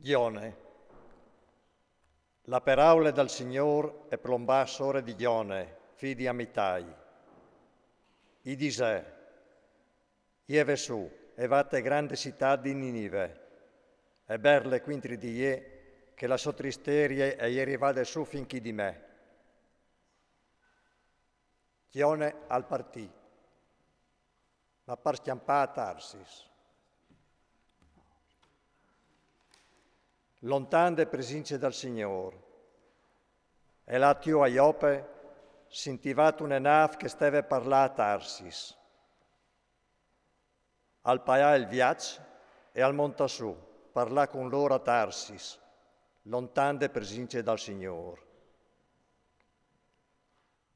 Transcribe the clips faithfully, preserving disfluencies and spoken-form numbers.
Jone. La peraule dal Signôr e plombà sore di Jone, fi di Amitai. I disè: Jeve su, e va te grande sitât di Ninive, e berle cuintri di jê, che la sô tristerie e je rivade su fin chi di me. Jone al partì, ma par scjampâ a Tarsis. Lontan de presince dal Signôr, e là tiù a Jope, sintì vât une nâf che e steve par lâ a Tarsis. Al paià il viaç e al montà su, par lâ cun lôr a Tarsis, lontan de presince dal Signôr.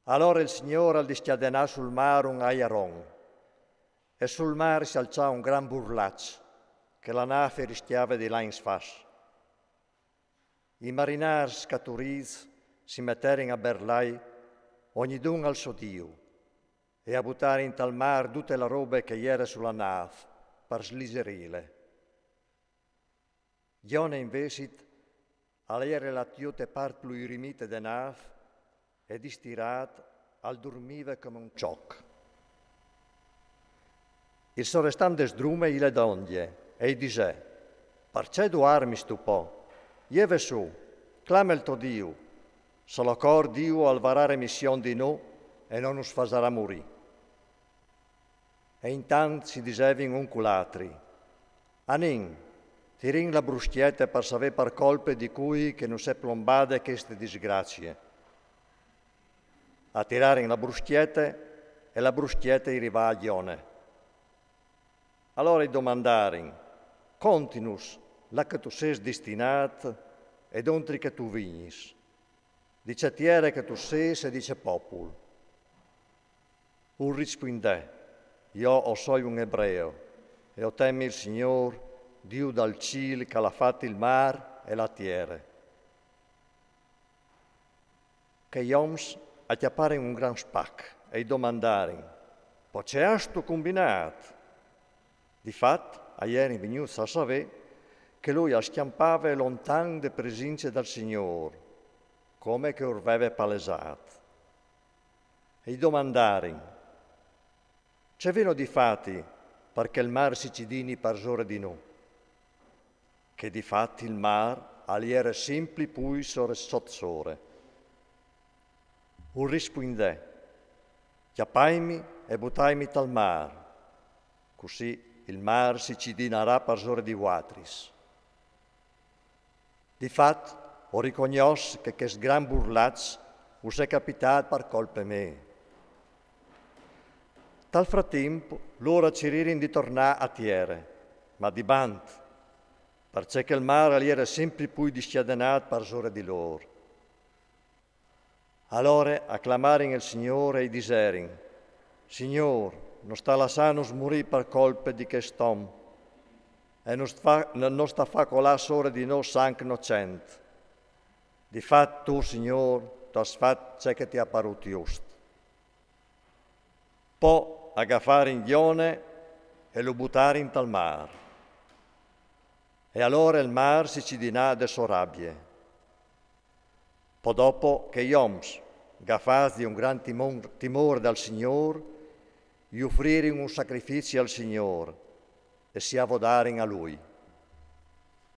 Alore il Signôr al discjadenà sul mâr un aiaron, e sul mâr si alçà un gran burlaç, che la nâf e riscjave di lâ in sfas. I marinârs scaturîts si meterin a berlâi, ognidun al so diu, e a butarin tal mâr dute la robe che e jere su la nâf, par sligerîle. Jone invezit al jere là tiù te part plui rimite de nâf, e distirât al durmive come un çoc. Il sorestant de sdrume i le dongje, e i disè: Parcè duarmistu po? Jeve su, clame il to Diu, salacor Diu al varà remission di nô e no nus fasarà murî. E intant si disevin un cul altri: Anìn, tirìn la bruscjete par savê par colpe di cui che nus è plombade cheste disgracie. A tirarin la bruscjete, e la bruscjete i rivà a Jone. Alore i domandarin: Continus là che tu sês distinât e dontri che tu vignis, di ce tiere che tu sês e di ce popul. Ul rispuindè: Jo o soi un ebreo, e o temi il Signôr, Diu dal cîl, che al à fat il mâr e la tiere. Chei oms a cjaparin un gran spac e i domandarin: Po ce âstu cumbinât? Di fat a jerin vignûts a savê che lui al scjampave lontan de presince dal Signôr, come che ur veve palesât. E i domandarin: Ce vino di fâti par che il mâr si cidini parsore di nô? Che di fat il mâr al jere simpri plui sore sot sore. Ul rispuindè: Cjapaimi e butaimi tal mâr, cussì il mâr si cidinarà parsore di vuatris. Di fat, o ricognòs che chest gran burlaç us è capitât par colpe mê. Tal fratimp lôr a ciririn di tornâ a tiere, ma di bant, parcè che il mâr al jere simpri plui discjadenât parsore di lôr. Alore a clamarin il Signôr e i diserin: Signôr, no sta lassânus murî par colpe di chest om, e no sta fâ, no, no sta fâ colâ sore di nô sanc nocent. Di fat tu, Signôr, tu âs fat ce che ti à parût just. Po a gafarin Jone e lu butarin tal mâr. E alore il mâr si cidinà de sô rabie. Po dopo chei oms, gafâts di un gran timon-, timôr dal Signôr, i ufririn un sacrifici al Signôr e si avodarin a lui.